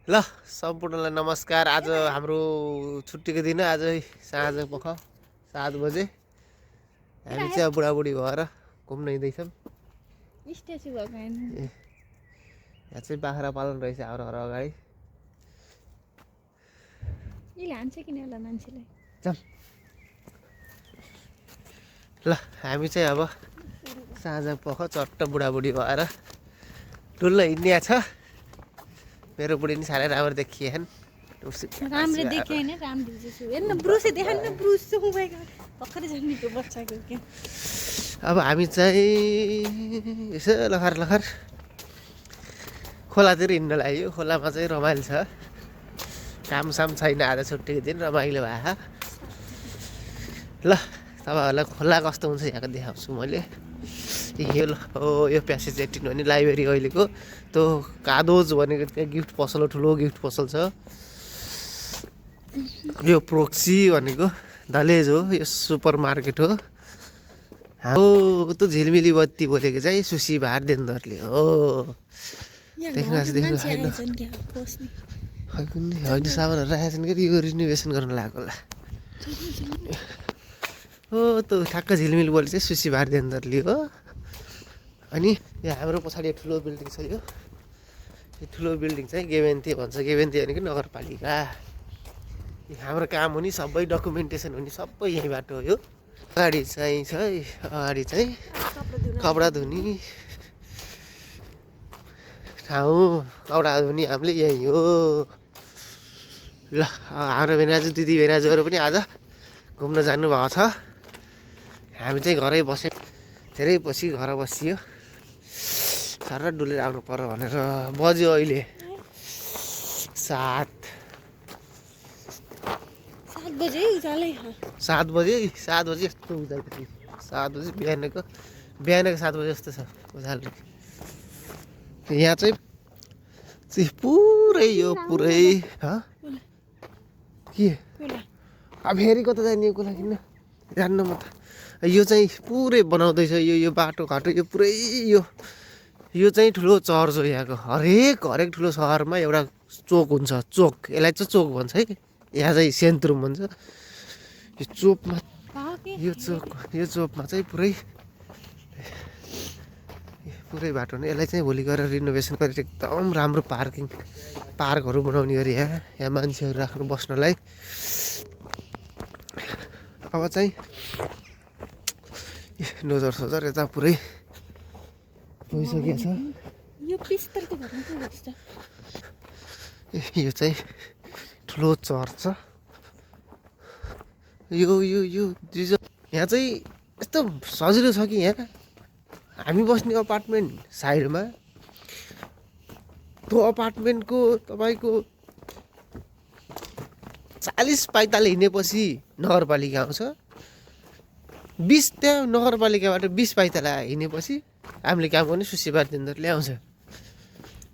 ल सम्पूर्णलाई नमस्कार। आज हाम्रो छुट्टीको दिन आज साँझ पख 7 बजे हामी चाहिँ बुढाबुढी भएर घुम्न हिँड्दैछौँ। यहाँ चाहिँ बाख्रा पालन रहेछ हाम्रो घर अगाडि। ल हामी चाहिँ अब साँझ पख चट्ट बुढाबुढी भएर डुल्न हिँड्ने छ। मेरो बुढी नि साह्रै राम्रो देखिएन। राम्रो देखे हैन, राम्रो देख्छु। हेर्न ब्रुसे देखान न, ब्रुस ओ माय गॉड। भर्खरै जन्मेको बच्चाको के। अब हामी चाहिँ यसो लखर खोलातिर हिँड्न लाग्यो। खोलामा चाहिँ रमाइलो छ, कामसाम छैन, आज छुट्टीको दिन रमाइलो भयो। ल तपाईँहरूलाई खोला कस्तो हुन्छ यहाँको देखाउँछु मैले। यो प्यासेज 18 भने लाइब्रेरी अहिलेको त्यो कादोज भनेको त्यहाँ गिफ्ट पसल हो, ठुलो गिफ्ट पसल छ। यो प्रोक्सी भनेको दलेज हो, यो सुपर मार्केट हो। हो त्यो झिलमिली बत्ती बोलेको चाहिँ सुसी भार देन्दरले हो। देख्नु होइन सामानहरू राखेको छन् कि यो रिनोभेसन गर्न लागेको होला। हो त्यो ठ्याक्क झिलमिली बोले चाहिँ सुसी भार देन्दरले हो। अनि यहाँ हाम्रो पछाडि ठुलो बिल्डिङ छ। यो ठुलो बिल्डिङ चाहिँ गेबेन्ती भन्छ। गेबेन्ती भनेको नगरपालिका। हाम्रो काम हुने सबै डकुमेन्टेसन हुने सबै यहीँबाट हो। यो अगाडि चाहिँ कपडा धुने ठाउँ, कपडा धुने हामीले यही हो। ल हाम्रो भेनाजु दिदी भेनाजुहरू पनि आज घुम्न जानुभएको छ। हामी चाहिँ घरै बस्यो, धेरै पछि घर बसियो। साह्रै डुलेर आउनु पर्यो भनेर बज्यो अहिले 7 बजे उजालै छ। 7 बजे यस्तो उजाल थियो। 7 बजे बिहानको 7 बजे जस्तो छ उजाल। यहाँ चाहिँ पुरै यो पुरै के अब फेरि कता जाने को लागि जान्न म त। यो चाहिँ पुरै बनाउँदैछ यो बाटोघाटो यो पुरै यो चाहिँ ठुलो चर्च हो। यहाँको हरेक ठुलो सहरमा एउटा चोक हुन्छ। चोक, यसलाई चाहिँ चोक भन्छ है। यहाँ चाहिँ सेन्ट्रुम भन्छ। यो चोकमा यो चोकमा चाहिँ पुरै बाटो नै यसलाई चाहिँ भोलि गएर रिनोभेसन गरेर एकदम राम्रो पार्कहरू बनाउने गरी यहाँ मान्छेहरू राख्नु बस्नलाई। अब चाहिँ नोजर सोजर यता पुरै भइसकेको छ। यो चाहिँ ठुलो चर्च छ। यो यहाँ चाहिँ यस्तो सजिलो छ कि यहाँ हामी बस्ने अपार्टमेन्ट साइडमा त्यो अपार्टमेन्टको तपाईँको 40 पाइताले हिँडेपछि नगरपालिका आउँछ। 20 त्यहाँ नगरपालिकाबाट 20 पाइताला हिँडेपछि हामीले काम गर्ने सुसीबार देन्दरले आउँछ।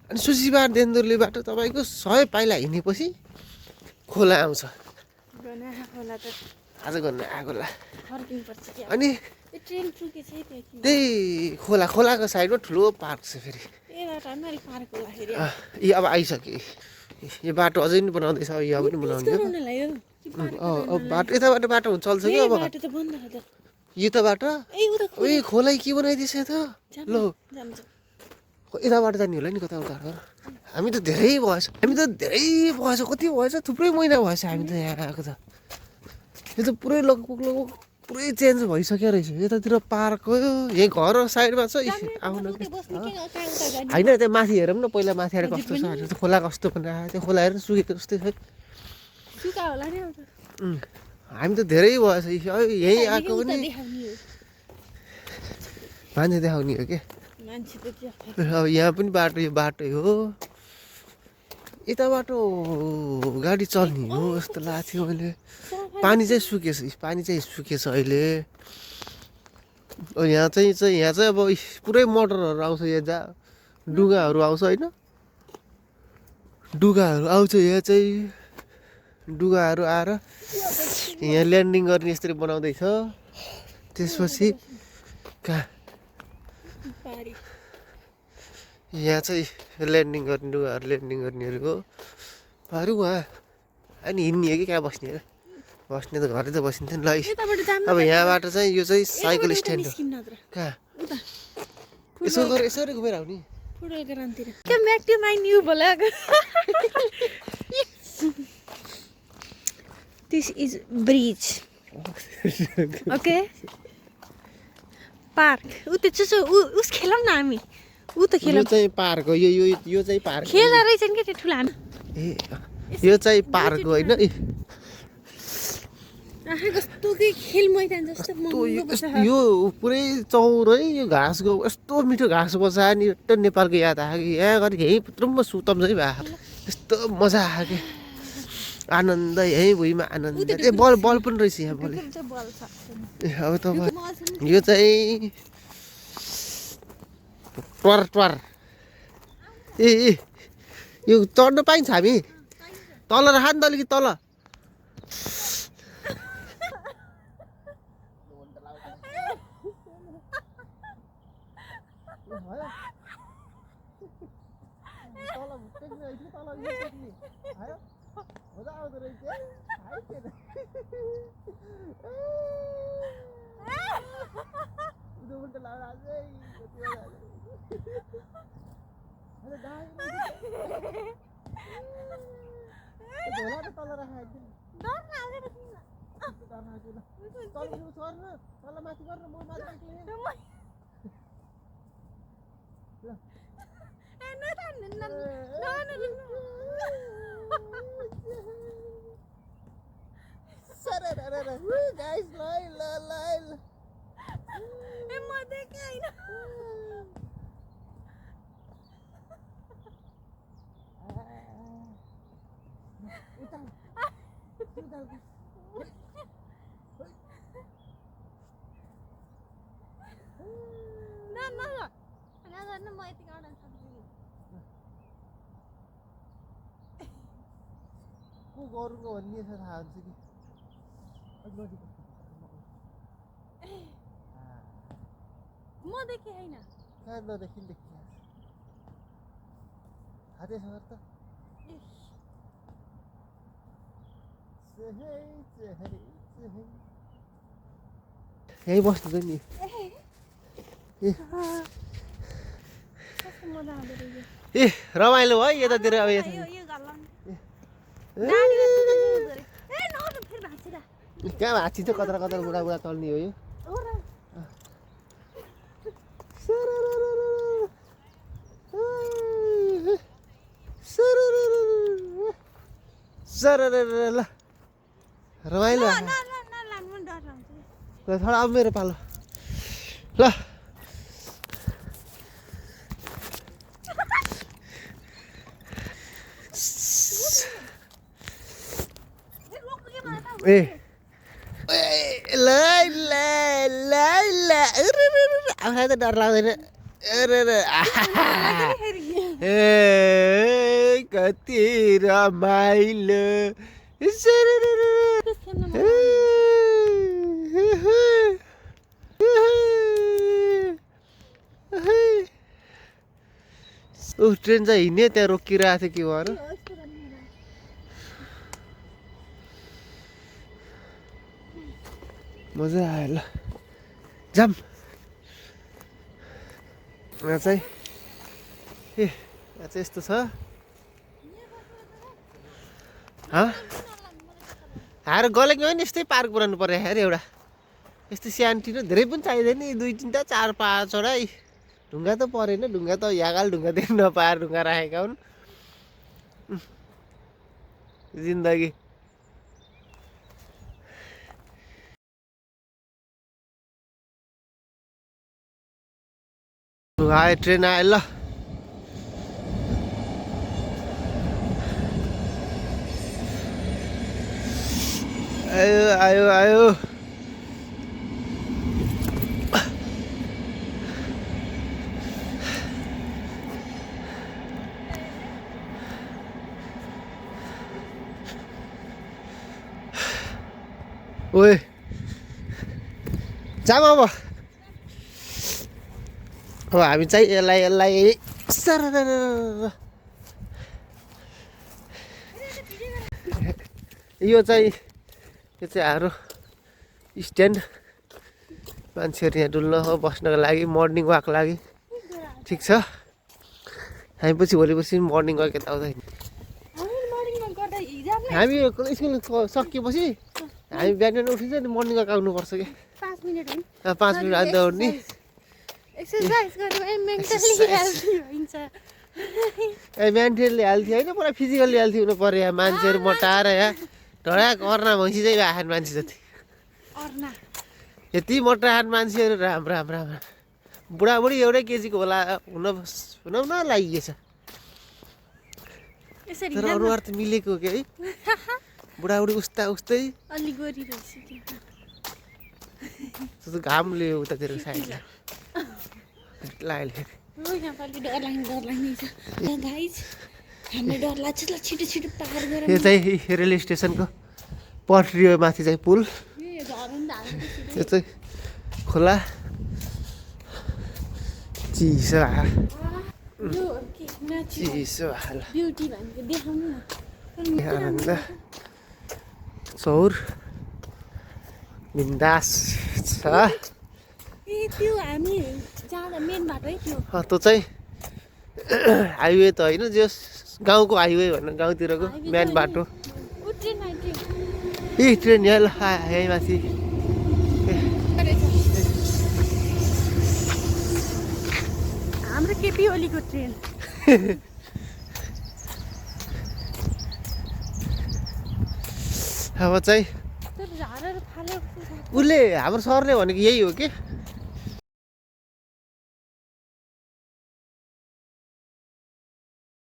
अनि सुसीबार देन्दरलेबाट तपाईँको 100 पाइला हिँडेपछि खोला आउँछ। आज गर्न आएको ला। अनि त्यही खोलाको साइडमा ठुलो पार्क छ। फेरि अब आइसक्यो। यो बाटो अझै पनि बनाउँदैछ। यो पनि बनाउने बाटो यताबाट बाटो चल्छ कि अब यो त बाटो खोला के बनाइदिएछ त। ल यताबाट जाने होला नि कता उता। हामी त धेरै भएछ कति भएछ, थुप्रै महिना भएछ हामी त यहाँ आएको त। यो त पुरै लगभग पुरै चेन्ज भइसक्यो रहेछ। यतातिर पार्क हो, यही घर साइडमा छ। आउनु होइन त्यहाँ माथि हेरौँ न पहिला, माथि आएर कस्तो छ त्यो खोला कस्तो बनाएको। त्यो खोला हेर्नु सुकेको जस्तै छ। हामी त धेरै भएछ यहीँ आएको पनि मान्छे देखाउने हो क्या। अब यहाँ पनि बाटो यो बाटो हो। यता बाटो गाडी चल्ने हो जस्तो लाग्थ्यो मैले। पानी चाहिँ सुकेछ अहिले। यहाँ चाहिँ अब पुरै मोटरहरू आउँछ। यहाँ डुगाहरू आउँछ होइन, डुगाहरू आउँछ। यहाँ चाहिँ डुगाहरू आएर यहाँ ल्यान्डिङ गर्ने यसरी बनाउँदैछ। त्यसपछि कहाँ यहाँ चाहिँ ल्यान्डिङ गर्ने डुगाहरू ल्यान्डिङ गर्नेहरूको अरू वहाँ अनि हिँड्ने हो कि कहाँ बस्ने हो बस्ने त घरै त बसिन्थ्यो नि ल यताबाट जानु अब यहाँबाट चाहिँ यो चाहिँ साइकल स्ट्यान्ड हो नत्र कहाँ उता यसो गरेर यसरी घुमेर आउने फुटबल ग्राउन्डतिर come back to my new vlog this is bridge okay park उ त्यो चुचो उस खेलौँ न हामी उ त खेलौँ यो चाहिँ पार्क हो यो चाहिँ पार्क खेल्दा रहेछन् क्या त्यो ठुलो हामी ए यो चाहिँ पार्क हो होइन कस्तो कि खेल मैदान जस्तो यो पुरै चौरै यो घाँसको यस्तो मिठो घाँस बसायो नि एउटा नेपालको याद आयो कि यहाँ गरी यहीँ पुत्रुम्ब सुतम चाहिँ भयो यस्तो मजा आयो कि आनन्द यहीँ भुइँमा आनन्द ए बल बल पनि रहेछ यहाँ बल ए अब तपाईँ यो चाहिँ ट्वार ट्वार ए यो चढ्न पाइन्छ हामी तल राख नि त अलिकति तल को गरौँको भन्ने छ थाहा हुन्छ कि म देखेँ होइन कहाँ नदेखि देखिया हाते सर त यहीँ बस्नु त नि ए रमाइलो है यतातिर अब कहाँ भाँचिन्छ कता कता बुढा बुढा चल्ने हो यो ल रमाइलो थोडा अब मेरो पालो ल ए ल ल ल ल आफूलाई त डर लाग्दैन ए कति रमाइलो ट्रेन चाहिँ हिँड्ने त्यहाँ रोकिरहेको थियो के भएर मजा आयो ल जाम यहाँ चाहिँ ए यहाँ चाहिँ यस्तो छ हार गलेको नि यस्तै पार्क बनाउनु पर्यो हेर एउटा यस्तै सानोतिनो धेरै पनि चाहिँदैन नि 2 3 4 5 वटा ढुङ्गा त परेन ढुङ्गा त यागाल ढुङ्गा देख्न नपाएर ढुङ्गा राखेका हुन् जिन्दगी आयो ट्रेन आयो ल आयो आयो आयो ओए जाम अब हामी चाहिँ यसलाई सर यो चाहिँ हाम्रो स्ट्यान्ड मान्छेहरू यहाँ डुल्न हो बस्नको लागि मर्निङ वाक लागि ठिक छ हामी पछि भोलि पर्सि मर्निङ वाक यता आउँदा हामी स्कुल सकिएपछि हामी बिहान उठिन्छ नि मर्निङ वाक आउनुपर्छ कि 5 मिनेट होइन 5 मिनट आउँदा उठ्ने एक्सरसाइज गरेर मेन्टली हेल्दी हुन्छ मेन्टली हेल्थी होइन पुरा फिजिकल्ली हेल्थी हुनु पर्यो यहाँ मान्छेहरू मोटाएर यहाँ ढडाक अर्ना भैँसी चाहिँ आखान मान्छे जति अर्ना यति मोटाहान मान्छेहरू राम राम राम बुढाबुढी एउटै केजीको होला हुन लागिएछ यसरी तर अनुहार त मिलेको के है बुढाबुढी उस्तै अलि गोरी रहेछ त्यो घामले उतातिर साइडमा लाग्यो नेपाली डर लाग्ने छ गाइज हामीलाई डर लाग्छ ल छिटो छिटो पार गरेर यो चाहिँ रेलवे स्टेसनको पटरी माथि चाहिँ पुल यो चाहिँ खोला चिसो चिसो ब्युटी भनेको देखाउनु न आनन्द चौर बिन्दास छ त्यो हामी जाँदा मेन बाटो है त्यो त्यो चाहिँ हाइवे त होइन जो गाउँको हाइवे भन्नु गाउँतिरको मेन बाटो ए ट्रेन यहाँ ल यहीँ माथि हाम्रो केपी ओलीको ट्रेन अब चाहिँ तर झारहरू फाल्यो उसले हाम्रो सरले भनेको यही हो कि